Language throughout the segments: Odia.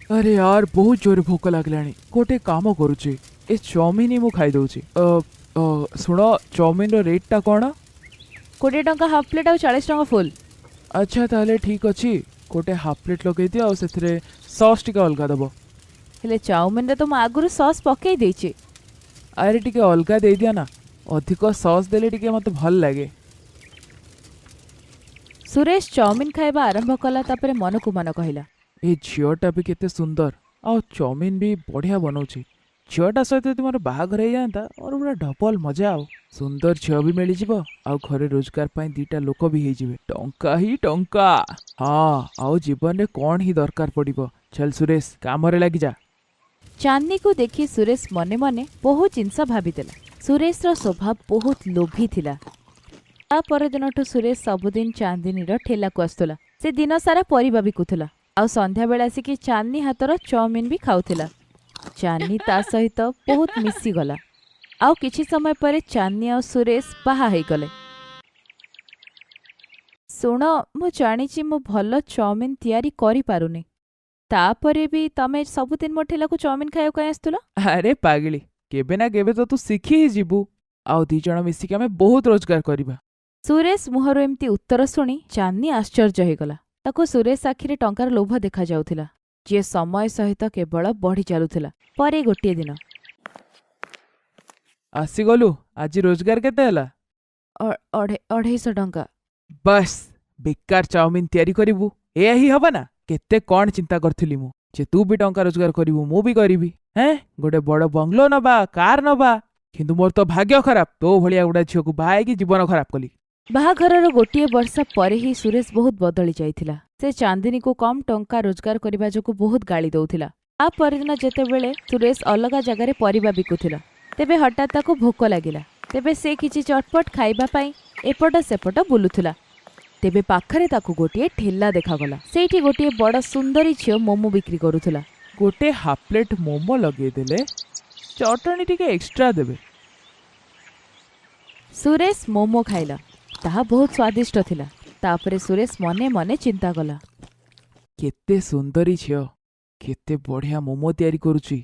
ଆରେ ୟାର, ବହୁତ ଜୋରେ ଭୋକ ଲାଗିଲାଣି। ଗୋଟେ କାମ କରୁଛି, ଏ ଚାଉମିନ ହିଁ ମୁଁ ଖାଇଦଉଛି। ଶୁଣ, ଚାଉମିନର ରେଟ୍ଟା କ'ଣ? 20 ଟଙ୍କା ହାଫ୍ ପ୍ଲେଟ୍ ଆଉ 40 ଟଙ୍କା ଫୁଲ୍। ଆଚ୍ଛା, ତାହେଲେ ଠିକ୍ ଅଛି, ଗୋଟେ ହାଫ୍ ପ୍ଲେଟ୍ ଲଗେଇଦିଅ ଆଉ ସେଥିରେ ସସ୍ ଟିକେ ଅଲଗା ଦେବ। ହେଲେ ଚାଉମିନରେ ତ ମୁଁ ଆଗରୁ ସସ୍ ପକେଇ ଦେଇଛି। ଆରେ ଟିକେ ଅଲଗା ଦେଇଦିଅ ନା, ଅଧିକ ସସ୍ ଦେଲେ ଟିକେ ମୋତେ ଭଲ ଲାଗେ। ସୁରେଶ ଚାଉମିନ ଖାଇବା ଆରମ୍ଭ କଲା। ତାପରେ ମନକୁ ମନ କହିଲା, ଏ ଝିଅଟା ବି କେତେ ସୁନ୍ଦର ଆଉ ଚାଉମିନ ବି ବଢ଼ିଆ ବନଉଛି। ଝିଅଟା ସହିତ ଯଦି ମୋର ବାହାଘର ହେଇଯାଆନ୍ତା, ମୋର ପୁରା ଡବଲ ମଜା। ଆଉ ସୁନ୍ଦର ଝିଅ ବି ମିଳିଯିବ ଆଉ ଘରେ ରୋଜଗାର ପାଇଁ ଦିଟା ଲୋକ ବି ହେଇଯିବେ। ଟଙ୍କା ହିଁ ଟଙ୍କା। ହଁ, ଆଉ ଜୀବନରେ କ'ଣ ହିଁ ଦରକାର ପଡ଼ିବ? ଚାଲ ସୁରେଶ, କାମରେ ଲାଗିଯା। ଚାନ୍ଦିକୁ ଦେଖି ସୁରେଶ ମନେ ମନେ ବହୁତ ଜିନିଷ ଭାବିଦେଲା। ସୁରେଶର ସ୍ୱଭାବ ବହୁତ ଲୋଭୀ ଥିଲା। ତା ପରଦିନଠୁ ସୁରେଶ ସବୁଦିନ ଚାନ୍ଦିନୀର ଠେଲାକୁ ଆସୁଥିଲା। ସେ ଦିନ ସାରା ପରିବା ବିକୁଥିଲା ଆଉ ସନ୍ଧ୍ୟାବେଳେ ଆସିକି ଚାନ୍ଦିନୀ ହାତର ଚାଉମିନ ବି ଖାଉଥିଲା। ଚାନ୍ଦିନୀ ତା ସହିତ ବହୁତ ମିଶିଗଲା ଆଉ କିଛି ସମୟ ପରେ ଚାନ୍ଦିନୀ ଆଉ ସୁରେଶ ବାହା ହେଇଗଲେ। ଶୁଣ, ମୁଁ ଜାଣିଛି ମୁଁ ଭଲ ଚାଉମିନ ତିଆରି କରିପାରୁନି, ତାପରେ ବି ତମେ ସବୁଦିନ ମୋ ଠେଲାକୁ ଚାଉମିନ ଖାଇବାକୁ କାଇଁ ଆସୁଥିଲ? ଆରେ ପାଗିଳି, କେବେ ନା କେବେ ତ ତୁ ଶିଖି ହିଁ ଯିବୁ ଆଉ ଦି ଜଣ ମିଶିକି ଆମେ ବହୁତ ରୋଜଗାର କରିବା। ସୁରେଶ ମୁହଁରୁ ଏମିତି ଉତ୍ତର ଶୁଣି ଚାନ୍ଦିନୀ ଆଶ୍ଚର୍ଯ୍ୟ ହେଇଗଲା। ତାକୁ ସୁରେଶ ଆଖିରେ ଟଙ୍କାର ଲୋଭ ଦେଖାଯାଉଥିଲା, ଯିଏ ସମୟ ସହିତ କେବଳ ବଢି ଚାଲୁଥିଲା। ପରେ ଗୋଟିଏ ଦିନ। ଆସିଗଲୁ? ଆଜି ରୋଜଗାର କେତେ ହେଲା? 250 ଟଙ୍କା। ବାସ୍, ବେକାର ଚାଉମିନ ତିଆରି କରିବୁ, ଏଇଆ ହିଁ ହବ ନା? କେତେ କ'ଣ ଚିନ୍ତା କରିଥିଲି ମୁଁ ଯେ ତୁ ବି ଟଙ୍କା ରୋଜଗାର କରିବୁ, ମୁଁ ବି କରିବି, ହେଁ, ଗୋଟେ ବଡ଼ ବଙ୍ଗଲୋ ନବା, କାର୍ ନବା। କିନ୍ତୁ ମୋର ତ ଭାଗ୍ୟ ଖରାପ, ତୋ ଭଳିଆ ଗୋଟେ ଝିଅକୁ ବାହା ହେଇକି ଜୀବନ ଖରାପ କଲି। ବାହାଘରର ଗୋଟିଏ ବର୍ଷ ପରେ ହିଁ ସୁରେଶ ବହୁତ ବଦଳି ଯାଇଥିଲା। ସେ ଚାନ୍ଦିନୀକୁ କମ୍ ଟଙ୍କା ରୋଜଗାର କରିବା ଯୋଗୁଁ ବହୁତ ଗାଳି ଦଉଥିଲା। ତା ପରଦିନ ଯେତେବେଳେ ସୁରେଶ ଅଲଗା ଜାଗାରେ ପରିବା ବିକୁଥିଲା, ତେବେ ହଠାତ୍ ତାକୁ ଭୋକ ଲାଗିଲା। ତେବେ ସେ କିଛି ଚଟପଟ ଖାଇବା ପାଇଁ ଏପଟ ସେପଟ ବୁଲୁଥିଲା। ତେବେ ପାଖରେ ତାକୁ ଗୋଟିଏ ଠେଲା ଦେଖାଗଲା। ସେଇଠି ଗୋଟିଏ ବଡ଼ ସୁନ୍ଦରୀ ଝିଅ ମୋମୋ ବିକ୍ରି କରୁଥିଲା। ଗୋଟେ ହାଫ୍ ପ୍ଲେଟ୍ ମୋମୋ ଲଗେଇଦେଲେ, ଚଟଣି ଟିକେ ଏକ୍ସଟ୍ରା ଦେବେ। ସୁରେଶ ମୋମୋ ଖାଇଲା। ତାହା ବହୁତ ସ୍ୱାଦିଷ୍ଟ ଥିଲା। ତାପରେ ସୁରେଶ ମନେ ମନେ ଚିନ୍ତା କଲା, କେତେ ସୁନ୍ଦରୀ ଝିଅ, କେତେ ବଢ଼ିଆ ମୋମୋ ତିଆରି କରୁଛି।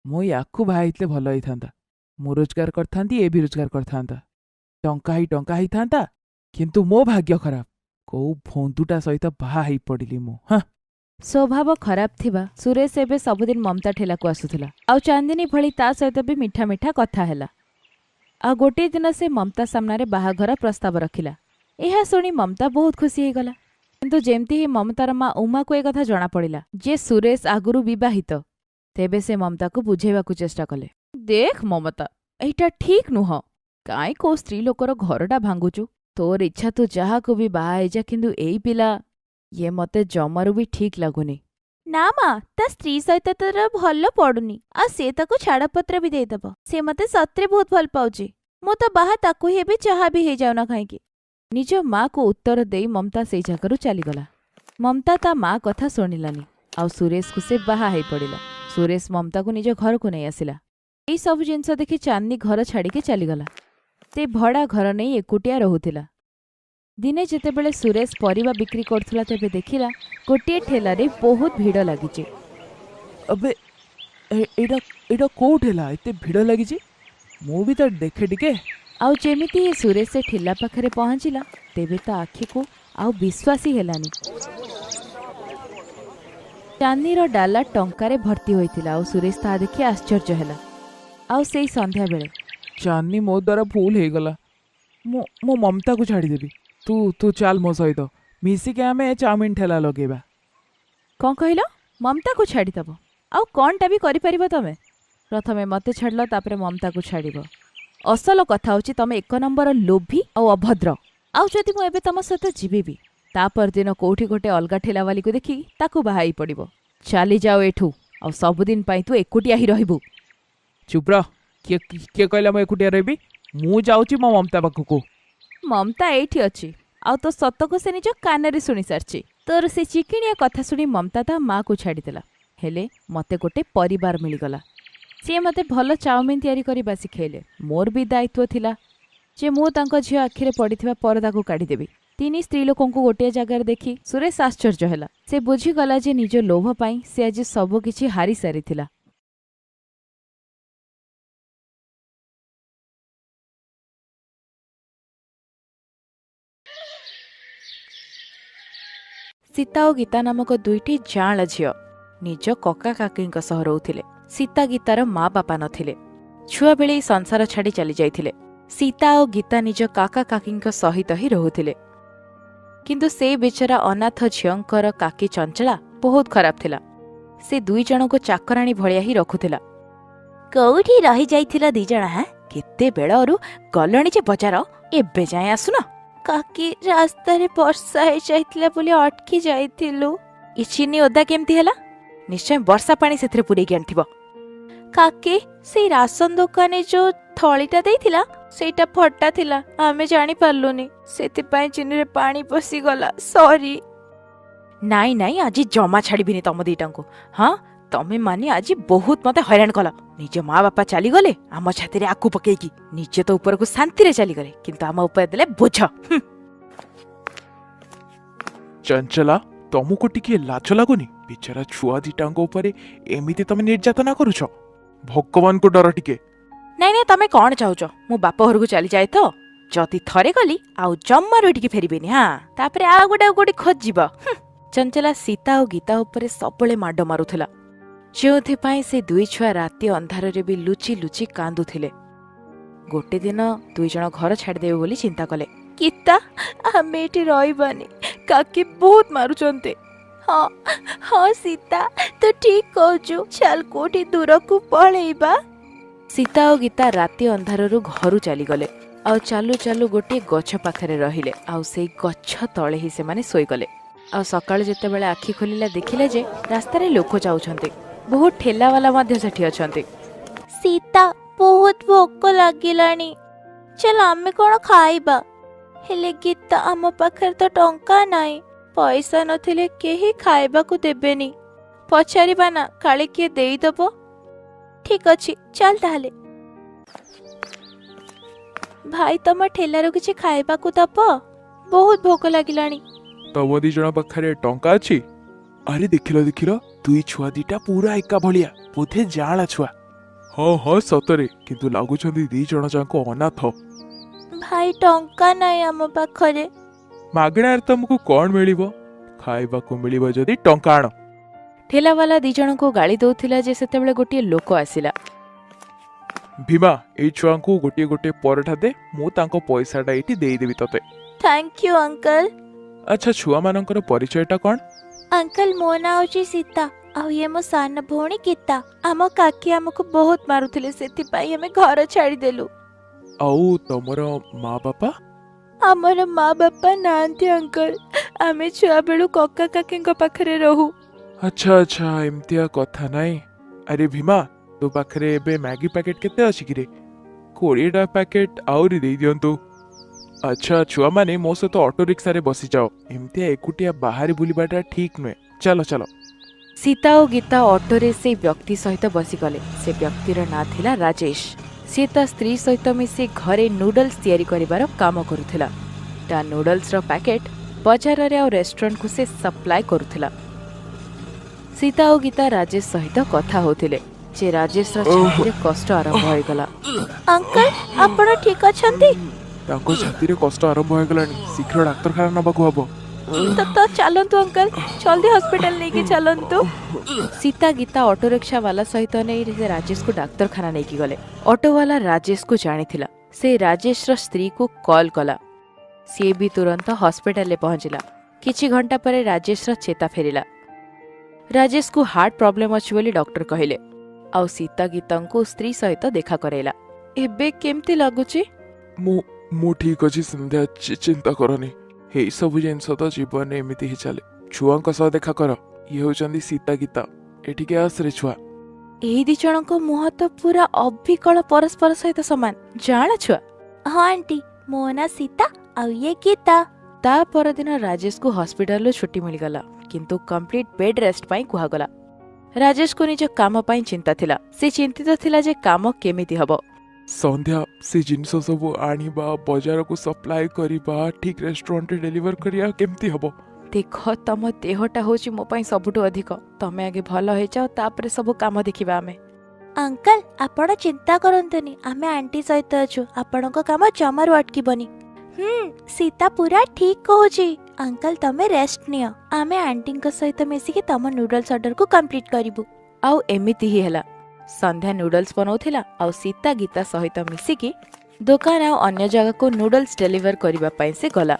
ମୁଁ ୟାକୁ ବାହା ହେଇଥିଲେ ଭଲ ହେଇଥାନ୍ତା। ମୁଁ ରୋଜଗାର କରିଥାନ୍ତି, ଏ ବି ରୋଜଗାର କରିଥାନ୍ତା, ଟଙ୍କା ହିଁ ଟଙ୍କା ହେଇଥାନ୍ତା। କିନ୍ତୁ ମୋ ଭାଗ୍ୟ ଖରାପ, କୋଉ ଭୋନ୍ଦୁଟା ସହିତ ବାହା ହେଇ ପଡ଼ିଲି ମୁଁ। ହଁ। ସ୍ୱଭାବ ଖରାପ ଥିବା ସୁରେଶ ଏବେ ସବୁଦିନ ମମତା ଠେଲାକୁ ଆସୁଥିଲା ଆଉ ଚାନ୍ଦିନୀ ଭଳି ତା ସହିତ ବି ମିଠା ମିଠା କଥା ହେଲା। ଆଉ ଗୋଟିଏ ଦିନ ସେ ମମତା ସାମ୍ନାରେ ବାହାଘର ପ୍ରସ୍ତାବ ରଖିଲା। ଏହା ଶୁଣି ମମତା ବହୁତ ଖୁସି ହେଇଗଲା। କିନ୍ତୁ ଯେମିତି ହିଁ ମମତାର ମା ଉମାକୁ ଏ କଥା ଜଣାପଡ଼ିଲା ଯେ ସୁରେଶ ଆଗରୁ ବିବାହିତ, ତେବେ ସେ ମମତାକୁ ବୁଝେଇବାକୁ ଚେଷ୍ଟା କଲେ। ଦେଖ ମମତା, ଏଇଟା ଠିକ୍ ନୁହଁ। କାଇଁ କୋଉ ସ୍ତ୍ରୀ ଲୋକର ଘରଟା ଭାଙ୍ଗୁଛୁ? ତୋର ଇଚ୍ଛା, ତୁ ଯାହାକୁ ବି ବାହା ହେଇଯା, କିନ୍ତୁ ଏଇ ପିଲା ଇଏ ମତେ ଜମାରୁ ବି ଠିକ୍ ଲାଗୁନି। ନା ମା, ତା ସ୍ତ୍ରୀ ସହିତ ତାର ଭଲ ପଡୁନି ଆଉ ସେ ତାକୁ ଛାଡ଼ପତ୍ର ବି ଦେଇଦବ। ସେ ମତେ ସତରେ ବହୁତ ଭଲ ପାଉଛି। ମୁଁ ତ ବାହା ତାକୁ ହିଁ ହେବି, ଯାହା ବି ହେଇଯାଉ ନା କାହିଁକି। ନିଜ ମାକୁ ଉତ୍ତର ଦେଇ ମମତା ସେଇ ଜାଗାରୁ ଚାଲିଗଲା। ମମତା ତା ମା କଥା ଶୁଣିଲାନି ଆଉ ସୁରେଶକୁ ସେ ବାହା ହେଇ ପଡ଼ିଲା। ସୁରେଶ ମମତାକୁ ନିଜ ଘରକୁ ନେଇ ଆସିଲା। ଏଇ ସବୁ ଜିନିଷ ଦେଖି ଚାନ୍ଦିନୀ ଘର ଛାଡ଼ିକି ଚାଲିଗଲା। ସେ ଭଡ଼ା ଘର ନେଇ ଏକୁଟିଆ ରହୁଥିଲା। ଦିନେ ଯେତେବେଳେ ସୁରେଶ ପରିବା ବିକ୍ରି କରୁଥିଲା, ତେବେ ଦେଖିଲା ଗୋଟିଏ ଠେଲାରେ ବହୁତ ଭିଡ଼ ଲାଗିଛି। ଅବେ, ଏଇଟା କୋଉ ଠେଲା, ଏତେ ଭିଡ଼ ଲାଗିଛି? ମୁଁ ବି ତ ଦେଖେ ଟିକେ। ଆଉ ଯେମିତି ହିଁ ସୁରେଶ ସେ ଠେଲା ପାଖରେ ପହଞ୍ଚିଲା, ତେବେ ତା ଆଖିକୁ ଆଉ ବିଶ୍ୱାସ ହିଁ ହେଲାନି। ଚାନ୍ଦିନୀର ଡାଲା ଟଙ୍କାରେ ଭର୍ତ୍ତି ହୋଇଥିଲା ଆଉ ସୁରେଶ ତାହା ଦେଖି ଆଶ୍ଚର୍ଯ୍ୟ ହେଲା। ଆଉ ସେଇ ସନ୍ଧ୍ୟାବେଳେ, ଚାନ୍ଦିନୀ, ମୋ ଦ୍ୱାରା ଭୁଲ ହେଇଗଲା। ମୁଁ ମମତାକୁ ଛାଡ଼ିଦେବି। ତୁ ଚାଲ ମୋ ସହିତ, ମିଶିକି ଆମେ ଚାଉମିନ ଠେଲା ଲଗେଇବା। କ'ଣ କହିଲ? ମମତାକୁ ଛାଡ଼ିଦେବ? ଆଉ କ'ଣଟା ବି କରିପାରିବ ତମେ? ପ୍ରଥମେ ମତେ ଛାଡ଼ିଲ, ତାପରେ ମମତାକୁ ଛାଡ଼ିବ। ଅସଲ କଥା ହେଉଛି ତମେ ଏକ ନମ୍ବର ଲୋଭୀ ଆଉ ଅଭଦ୍ର। ଆଉ ଯଦି ମୁଁ ଏବେ ତମ ସହିତ ଯିବି ବି, ତା ପରଦିନ କୋଉଠି ଗୋଟେ ଅଲଗା ଠେଲାବାଲିକୁ ଦେଖିକି ତାକୁ ବାହା ହେଇ ପଡ଼ିବ। ଚାଲିଯାଅ ଏଠୁ, ଆଉ ସବୁଦିନ ପାଇଁ ତୁ ଏକୁଟିଆ ହିଁ ରହିବୁ। ଚୁପ୍ ରହ। କିଏ କିଏ କହିଲା ମୁଁ ଏକୁଟିଆ ରହିବି? ମୁଁ ଯାଉଛି ମୋ ମମତା ପାଖକୁ। ମମତା ଏଇଠି ଅଛି ଆଉ ତୋ ସତକୁ ସେ ନିଜ କାନରେ ଶୁଣି ସାରିଛି। ତୋର ସେ ଚିକିଣିଆ କଥା ଶୁଣି ମମତା ତା ମାକୁ ଛାଡ଼ିଦେଲା, ହେଲେ ମତେ ଗୋଟେ ପରିବାର ମିଳିଗଲା। ସିଏ ମତେ ଭଲ ଚାଉମିନ ତିଆରି କରିବା ଶିଖେଇଲେ। ମୋର ବି ଦାୟିତ୍ୱ ଥିଲା ଯେ ମୁଁ ତାଙ୍କ ଝିଅ ଆଖିରେ ପଡ଼ିଥିବା ପରଦାକୁ କାଢ଼ିଦେବି। ତିନି ସ୍ତ୍ରୀ ଲୋକଙ୍କୁ ଗୋଟିଏ ଜାଗାରେ ଦେଖି ସୁରେଶ ଆଶ୍ଚର୍ଯ୍ୟ ହେଲା। ସେ ବୁଝିଗଲା ଯେ ନିଜ ଲୋଭ ପାଇଁ ସେ ଆଜି ସବୁକିଛି ହାରି ସାରିଥିଲା। ସୀତା ଓ ଗୀତା ନାମକ ଦୁଇଟି ଯାଆଁଳା ଝିଅ ନିଜ କକା କାକୀଙ୍କ ସହ ରହୁଥିଲେ। ସୀତା ଗୀତାର ମା ବାପା ନଥିଲେ। ଛୁଆବେଳେ ଏଇ ସଂସାର ଛାଡ଼ି ଚାଲିଯାଇଥିଲେ। ସୀତା ଓ ଗୀତା ନିଜ କାକା କାକୀଙ୍କ ସହିତ ହିଁ ରହୁଥିଲେ। କିନ୍ତୁ ସେ ବିଚରା ଅନାଥ ଝିଅଙ୍କର କାକୀ ଚଞ୍ଚଳା ବହୁତ ଖରାପ ଥିଲା। ସେ ଦୁଇ ଜଣଙ୍କୁ ଚାକରାଣୀ ଭଳିଆ ହିଁ ରଖୁଥିଲା। କୋଉଠି ରହିଯାଇଥିଲ ଦି ଜଣ? ହାଁ, କେତେ ବେଳରୁ ଗଲଣି ଯେ ବଜାର, ଏବେ ଯାଏଁ ଆସୁନ? କାକି, ରାସ୍ତାରେ ବର୍ଷା ହେଇଯାଇଥିଲା ବୋଲି ଅଟକି ଯାଇଥିଲୁ। ଏ ଚିନି ଓଦା କେମିତି ହେଲା? ନିଶ୍ଚୟ ବର୍ଷା ପାଣି ସେଥିରେ ପୂରେଇକି ଆଣିଥିବ। କାକି, ସେଇ ରାସନ ଦୋକାନୀ ଯୋଉ ଥଳିଟା ଦେଇଥିଲା ସେଇଟା ଫଟା ଥିଲା, ଆମେ ଜାଣିପାରିଲୁନି, ସେଥିପାଇଁ ଚିନିରେ ପାଣି ପଶିଗଲା। ସରି। ନାଇଁ ନାଇଁ, ଆଜି ଜମା ଛାଡ଼ିବିନି ତମ ଦିଟାଙ୍କୁ। ହଁ, ତମେ ମାନେ ଆଜି ବହୁତ ମତେ ହଇରାଣ କଲ। ନିଜ ମା ବାପା ଚାଲିଗଲେ ଆମ ଛାତିରେ ଆକୁ ପକେଇକି, ନିଜେ ତ ଉପରକୁ ଶାନ୍ତିରେ ଚାଲିଗଲେ, କିନ୍ତୁ ଆମ ଉପରେ ଦେଲେ ବୋଝ। ଚଞ୍ଚଲା, ତମକୁ ଟିକେ ଲାଜ ଲାଗୁନି? ବିଚାରା ଛୁଆ ଦିଟାଙ୍କ ଉପରେ ଏମିତି ତମେ ନିର୍ଯାତନା କରୁଛ? ଭଗବାନଙ୍କୁ ଡର ଟିକେ। ନାଇଁ ନାଇଁ, ତମେ କଣ ଚାହୁଁଛ? ମୁଁ ବାପ ଘରକୁ ଚାଲିଯାଏ ତ? ଯଦି ଥରେ ଗଲି ଆଉ ଜମାରୁ ଏଠିକି ଫେରିବିନି। ହଁ, ତାପରେ ଆଉ ଗୋଟେ ଆଉ କୋଉଠି ଖୋଜିବ। ଚଞ୍ଚଲା ସୀତା ଓ ଗୀତା ଉପରେ ସବୁବେଳେ ମାଡ଼ ମାରୁଥିଲା, ଯେଉଁଥିପାଇଁ ସେ ଦୁଇ ଛୁଆ ରାତି ଅନ୍ଧାରରେ ବି ଲୁଚି ଲୁଚି କାନ୍ଦୁଥିଲେ। ଗୋଟେ ଦିନ ଦୁଇ ଜଣ ଘର ଛାଡ଼ିଦେବେ ବୋଲି ଚିନ୍ତା କଲେ। ଗୀତା, ଆମେ ଏଠି ରହିବାନି, କାକି ବହୁତ ମାରୁଛନ୍ତି। ହଁ ହଁ ସୀତା, ତୁ ଠିକ କହୁଛୁ, ଚାଲ କୋଉଠି ଦୂରକୁ ପଳେଇବା। ସୀତା ଓ ଗୀତା ରାତି ଅନ୍ଧାରରୁ ଘରୁ ଚାଲିଗଲେ ଆଉ ଚାଲୁ ଚାଲୁ ଗୋଟିଏ ଗଛ ପାଖରେ ରହିଲେ, ଆଉ ସେଇ ଗଛ ତଳେ ହିଁ ସେମାନେ ଶୋଇଗଲେ। ଆଉ ସକାଳୁ ଯେତେବେଳେ ଆଖି ଖୋଲିଲା, ଦେଖିଲେ ଯେ ରାସ୍ତାରେ ଲୋକ ଯାଉଛନ୍ତି, ବହୁତ ଠେଲାବାଲା ମଧ୍ୟ ସେଠି ଅଛନ୍ତି। ସୀତା, ବହୁତ ଭୋକ ଲାଗିଲାଣି, ଚାଲ ଆମେ କଣ ଖାଇବା। ହେଲେ ଗୀତା, ଆମ ପାଖରେ ତ ଟଙ୍କା ନାହିଁ। ପଇସା ନଥିଲେ କେହି ଖାଇବାକୁ ଦେବେନି। ପଚାରିବା ନା, କାଳେ କିଏ ଦେଇଦବ। ଠିକ ଅଛି, ଚାଲ ତାହେଲେ। ଭାଇ, ତମ ଠେଲାରୁ କିଛି ଖାଇବାକୁ ଦବ? ବହୁତ ଭୋକ ଲାଗିଲାଣି। ତମ ଦି ଜଣ ପାଖରେ ଟଙ୍କା ଅଛି? ଆରେ ଦେଖିଲ ଦେଖିଲ, ଦୁଇ ଛୁଆ ଦିଟା ପୁରା ଏକା ଭଳିଆ, ବୋଧେ ଯାଆଁଳା ଛୁଆ। ହଁ ହଁ, ସତରେ, କିନ୍ତୁ ଲାଗୁଛନ୍ତି ଦି ଜଣ ଯାକ ଅନାଥ। ଭାଇ, ଟଙ୍କା ନାହିଁ ଆମ ପାଖରେ। ମାଗଣାରେ ତମକୁ କଣ ମିଳିବ? ଖାଇବାକୁ ମିଳିବ ଯଦି ଟଙ୍କା ଆଣ। ଠେଲାବାଲା ଦି ଜଣଙ୍କୁ ଗାଳି ଦଉଥିଲା ଯେ ସେତେବେଳେ ଗୋଟିଏ ଲୋକ ଆସିଲା। ଭୀମା, ଏଇ ଛୁଆଙ୍କୁ ଗୋଟିଏ ଗୋଟିଏ ପରଠା ଦେ, ମୁଁ ତାଙ୍କ ପଇସାଟା ଏଇଠି ଦେଇଦେବି ତତେ। Thank you uncle. ଆଚ୍ଛା, ଛୁଆମାନଙ୍କର ପରିଚୟଟା କଣ? ଅଙ୍କଲ, ମୋ ନାଁ ହଉଛି ସୀତା ଆଉ ଇଏ ମୋ ସାନ ଭଉଣୀ ଗୀତା। ଆମ କାକି ଆମକୁ ବହୁତ ମାରୁଥିଲେ, ସେଥିପାଇଁ ଆମେ ଘର ଛାଡ଼ିଦେଲୁ। ଆଉ ତମର ମା ବାପା? ଆମର ମା ବାପା ନାହାନ୍ତି ଅଙ୍କଲ, ଆମେ ଛୁଆବେଳୁ କକା କାକିଙ୍କ ପାଖରେ ରହୁ। ଆଚ୍ଛା ଆଚ୍ଛା, ଏମିତିଆ କଥା ନାଇଁ। ଆରେ ଭୀମା, ତୋ ପାଖରେ ଏବେ ମ୍ୟାଗି ପ୍ୟାକେଟ କେତେ ଅଛି କିରେ? 20ଟା ପ୍ୟାକେଟ ଆହୁରି ଦେଇଦିଅନ୍ତୁ। ଆଚ୍ଛା ଛୁଆମାନେ, ମୋ ସହିତ ଅଟୋ ରିକ୍ସାରେ ବସିଯାଅ, ଏମିତିଆ ଏକୁଟିଆ ବାହାରେ ବୁଲିବାଟା ଠିକ୍ ନୁହେଁ। ଚାଲ ଚାଲ। ସୀତା ଓ ଗୀତା ଅଟୋରେ ସେଇ ବ୍ୟକ୍ତି ସହିତ ବସିଗଲେ। ସେ ବ୍ୟକ୍ତିର ନାଁ ଥିଲା ରାଜେଶ। ସିଏ ତା ସ୍ତ୍ରୀ ସହିତ ମିଶି ଘରେ ନୁଡଲ୍ସ ତିଆରି କରିବାର କାମ କରୁଥିଲା। ତା ନୁଡଲ୍ସର ପ୍ୟାକେଟ ବଜାରରେ ଆଉ ରେଷ୍ଟୁରାଣ୍ଟକୁ ସେ ସପ୍ଲାଏ କରୁଥିଲା। ସୀତା ଓ ଗୀତା ରାଜେଶ ସହିତ କଥା ହଉଥିଲେ ଯେ ରାଜେଶର ଛାତିରେ କଷ୍ଟ ଆରମ୍ଭ ହୋଇଗଲା। ଅଙ୍କଲ, ଆପଣ ଠିକ ଅଛନ୍ତି? ତାଙ୍କ ଛାତିରେ କଷ୍ଟ ଆରମ୍ଭ ହୋଇଗଲାଣି, ଶୀଘ୍ର ଡାକ୍ତରଖାନା ନେବାକୁ ହବ। ତ ଚାଲନ୍ତୁ ଅଙ୍କଲ, ଜଲ୍ଦି ହସ୍ପିଟାଲ ନେଇକି ଚାଲନ୍ତୁ। ସୀତା ଗୀତା ଅଟୋ ରିକ୍ସା ବାଲା ସହିତ ନେଇ ସେ ରାଜେଶକୁ ଡାକ୍ତରଖାନା ନେଇକି ଗଲେ। ଅଟୋବାଲା ରାଜେଶକୁ ଜାଣିଥିଲା। ସେ ରାଜେଶର ସ୍ତ୍ରୀକୁ କଲ୍ କଲା। ସିଏ ବି ତୁରନ୍ତ ହସ୍ପିଟାଲରେ ପହଞ୍ଚିଲା। କିଛି ଘଣ୍ଟା ପରେ ରାଜେଶର ଚେତା ଫେରିଲା। ରାଜେଶକୁ ହାର୍ଟ ପ୍ରୋବ୍ଲେମ ଅଛି ବୋଲି ଡକ୍ଟର କହିଲେ ଆଉ ସୀତା ଗୀତାଙ୍କୁ ସ୍ତ୍ରୀ ସହିତ ଦେଖା କରାଇଲା। ଏବେ କେମିତି ଲାଗୁଛି? ମୁଁ ଠିକ ଅଛି ସନ୍ଧ୍ୟା, ଚିନ୍ତା କରନି। ଏଇ ସବୁ ଜିନିଷ ତ ଜୀବନରେ ଏମିତି ହିଁ ଚାଲେ। ଛୁଆଙ୍କ ସହ ଦେଖା କର। ଇଏ ହେଉଛନ୍ତି ସୀତା ଗୀତା। ଏଠିକି ଆସରେ ଛୁଆ। ଏଇ ଦି ଜଣଙ୍କ ମୁହଁ ତ ପୁରା ଅବିକଳ ପରସ୍ପର ସହିତ ସମାନ। ଜାଣ ଛୁଆ? ହଁ ଆଣ୍ଟି, ମୋ ନାଁ ସୀତା ଆଉ ଇଏ ଗୀତା। ତା ପରଦିନ ରାଜେଶକୁ ହସ୍ପିଟାଲରୁ ଛୁଟି ମିଳିଗଲା, କିନ୍ତୁ କମ୍ପ୍ଲିଟ ବେଡ୍ ରେଷ୍ଟ ପାଇଁ କୁହାଗଲା। ରାଜେଶକୁ ନିଜ କାମ ପାଇଁ ଚିନ୍ତା ଥିଲା। ସେ ଚିନ୍ତିତ ଥିଲା ଯେ କାମ କେମିତି ହବ। ସନ୍ଧ୍ୟା, ସେ ଜିନିଷ ସବୁ ଆଣିବା, ବଜାରକୁ ସପ୍ଲାଏ କରିବା, ଠିକ୍ ରେଷ୍ଟୁରାଣ୍ଟରେ ଡେଲିଭର କରିବା କେମିତି ହବ? ଦେଖ, ତମ ଦେହଟା ହେଉଛି ମୋ ପାଇଁ ସବୁଠୁ ଅଧିକ। ତମେ ଆଗେ ଭଲ ହେଇଯାଅ, ତାପରେ ସବୁ କାମ ଦେଖିବା ଆମେ। ଅଙ୍କଲ, ଆପଣ ଚିନ୍ତା କରନ୍ତୁନି, ଆମେ ଆଣ୍ଟି ସହିତ ଅଛୁ। ଆପଣଙ୍କ କାମ ଜମାରୁ ଅଟକିବନି। ହୁଁ, ସୀତା ପୁରା ଠିକ୍ କହୁଛି। ଅଙ୍କଲ, ତମେ ରେଷ୍ଟ ନିଅ, ଆମେ ଆଣ୍ଟିଙ୍କ ସହିତ ମିଶିକି ତମ ନୁଡଲ୍ସ ଅର୍ଡରକୁ କମ୍ପ୍ଲିଟ୍ କରିବୁ। ଆଉ ଏମିତି ହିଁ ହେଲା। ସନ୍ଧ୍ୟା ନୁଡଲ୍ସ ବନଉଥିଲା ଆଉ ସୀତା ଗୀତା ସହିତ ମିଶିକି ଦୋକାନ ଆଉ ଅନ୍ୟ ଜାଗାକୁ ନୁଡଲ୍ସ ଡେଲିଭର କରିବା ପାଇଁ ସେ ଗଲା।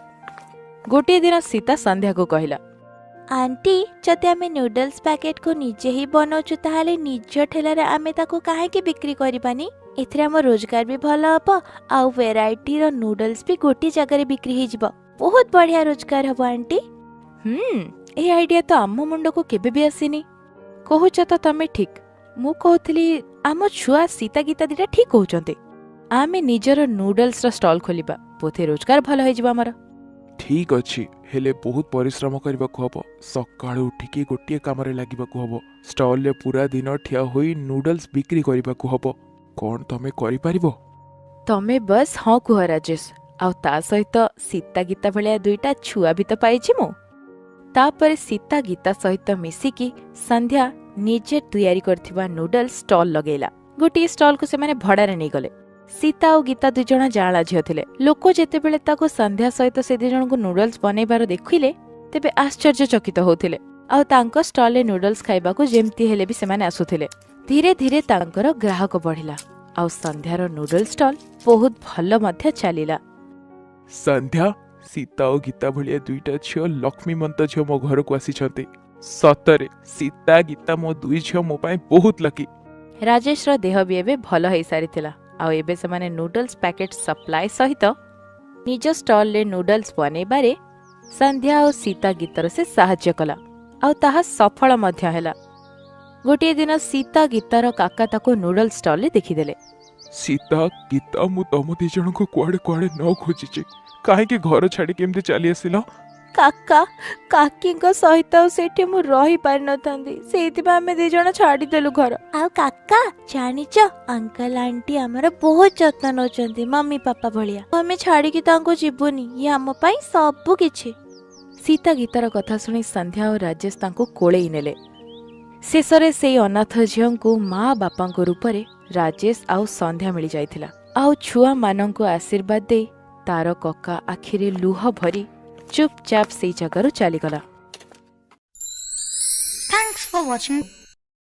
ଗୋଟିଏ ଦିନ ସୀତା ସନ୍ଧ୍ୟାକୁ କହିଲା, ଆଣ୍ଟି, ଯଦି ଆମେ ନୁଡଲ୍ସ ପ୍ୟାକେଟକୁ ନିଜେ ହିଁ ବନଉଛୁ, ତାହେଲେ ନିଜ ଠେଲାରେ ଆମେ ତାକୁ କାହିଁକି ବିକ୍ରି କରିବାନି? ଏଥିରେ ଆମ ରୋଜଗାର ବି ଭଲ ହବ ଆଉ ଭେରାଇଟିର ନୁଡଲ୍ସ ବି ଗୋଟିଏ ଜାଗାରେ ବିକ୍ରି ହେଇଯିବ। ବହୁତ ବଢ଼ିଆ ରୋଜଗାର ହବ ଆଣ୍ଟି। ହୁଁ, ଏ ଆଇଡିଆ ତ ଆମ ମୁଣ୍ଡକୁ କେବେ ବି ଆସିନି। କହୁଛ ତ ତମେ ଠିକ୍। ମୁଁ କହୁଥିଲି ଆମ ଛୁଆ ସୀତା ଗୀତା ଦିଟା ଠିକ୍ କହୁଛନ୍ତି। ଆମେ ନିଜର ନୁଡଲ୍ସର ଷ୍ଟଲ୍ ଖୋଲିବା, ବୋଧେ ରୋଜଗାର ଭଲ ହେଇଯିବ ଆମର। ଠିକ୍ ଅଛି, ହେଲେ ବହୁତ ପରିଶ୍ରମ କରିବାକୁ ହବ। ସକାଳୁ ଉଠିକି ଗୋଟିଏ କାମରେ ଲାଗିବାକୁ ହବ। ଷ୍ଟଲରେ ପୁରା ଦିନ ଠିଆ ହୋଇ ନୁଡଲ୍ସ ବିକ୍ରି କରିବାକୁ ହବ। କ'ଣ ତମେ କରିପାରିବ? ତମେ ବସ୍ ହଁ କୁହ ରାଜେଶ। ଆଉ ତା ସହିତ ସୀତା ଗୀତା ଭଳିଆ ଦୁଇଟା ଛୁଆ ବି ତ ପାଇଛି ମୁଁ। ତାପରେ ସୀତା ଗୀତା ସହିତ ମିଶିକି ସନ୍ଧ୍ୟା ନିଜେ ତିଆରି କରିଥିବା ନୁଡଲ୍ସ ଷ୍ଟଲ୍ ଲଗେଇଲା। ଗୋଟିଏ ଷ୍ଟଲକୁ ସେମାନେ ଭଡ଼ାରେ ନେଇଗଲେ। ସୀତା ଆଉ ଗୀତା ଦୁଇଜଣ ଯାଆଁଳା ଝିଅ ଥିଲେ। ଲୋକ ଯେତେବେଳେ ତାକୁ ସନ୍ଧ୍ୟା ସହିତ ସେ ଦି ଜଣଙ୍କୁ ନୁଡଲ୍ସ ବନେଇବାର ଦେଖିଲେ, ତେବେ ଆଶ୍ଚର୍ଯ୍ୟଚକିତ ହେଉଥିଲେ ଆଉ ତାଙ୍କ ଷ୍ଟଲରେ ନୁଡଲ୍ସ ଖାଇବାକୁ ଯେମିତି ହେଲେ ବି ସେମାନେ ଆସୁଥିଲେ। ଧୀରେ ଧୀରେ ତାଙ୍କର ଗ୍ରାହକ ବଢ଼ିଲା ଆଉ ସନ୍ଧ୍ୟାର ନୁଡଲ୍ସ ଷ୍ଟଲ୍ ବହୁତ ଭଲ ମଧ୍ୟ ଚାଲିଲା। ସନ୍ଧ୍ୟା, ସୀତା ଓ ଗୀତା ଭଳିଆ ଦୁଇଟା ଝିଅ ଲକ୍ଷ୍ମୀମନ୍ତ ଝିଅ ମୋ ଘରକୁ ଆସିଛନ୍ତି। ସତରେ ସୀତା ଗୀତା ମୋ ଦୁଇ ଝିଅ ମୋ ପାଇଁ ବହୁତ ଲକି। ରାଜେଶର ଦେହ ବି ଏବେ ଭଲ ହେଇସାରିଥିଲା ଆଉ ଏବେ ସେମାନେ ନୁଡଲ୍ସ ପ୍ୟାକେଟ୍ ସପ୍ଲାଏ ସହିତ ନିଜ ଷ୍ଟଲରେ ନୁଡଲ୍ସ ବନେଇବାରେ ସନ୍ଧ୍ୟା ଆଉ ସୀତା ଗୀତାର ସେ ସାହାଯ୍ୟ କଲା ଆଉ ତାହା ସଫଳ ମଧ୍ୟ ହେଲା। ଗୋଟିଏ ଦିନ ସୀତା ଗୀତାର କାକା ତାକୁ ନୁଡଲ୍ସ ଷ୍ଟଲରେ ଦେଖିଦେଲେ। ସୀତା ଗୀତା, ମୁଁ ତମ ଦି ଜଣଙ୍କୁ କୁଆଡ଼େ କୁଆଡ଼େ ନ ଖୋଜିଛି। କାହିଁକି ଘର ଛାଡ଼ିକି ଏମିତି ଚାଲି ଆସିଲ? କାକା, କାକିଙ୍କ ସହିତ ଆଉ ସେଠି ମୁଁ ରହିପାରିନଥାନ୍ତି, ସେଇଥିପାଇଁ ଆମେ ଦି ଜଣ ଛାଡ଼ିଦେଲୁ ଘର। ଆଉ କାକା, ଜାଣିଛ, ଅଙ୍କଲ ଆଣ୍ଟି ଆମର ବହୁତ ଯତ୍ନ ନେଉଛନ୍ତି, ମମି ପାପା ଭଳିଆ। ଆମେ ଛାଡ଼ିକି ତାଙ୍କୁ ଯିବୁନି, ଇଏ ଆମ ପାଇଁ ସବୁ କିଛି। ସୀତା ଗୀତାର କଥା ଶୁଣି ସନ୍ଧ୍ୟା ଓ ରାଜେଶ ତାଙ୍କୁ କୋଳେଇ ନେଲେ। ଶେଷରେ ସେଇ ଅନାଥ ଝିଅଙ୍କୁ ମା ବାପାଙ୍କ ରୂପରେ ରାଜେଶ ଆଉ ସନ୍ଧ୍ୟା ମିଳିଯାଇଥିଲା। ଆଉ ଛୁଆମାନଙ୍କୁ ଆଶୀର୍ବାଦ ଦେଇ ତାର କକା ଆଖିରେ ଲୁହ ଭରି ଚୁପଚାପ ସେଇ ଜାଗାରୁ ଚାଲିଗଲା। Thanks for watching.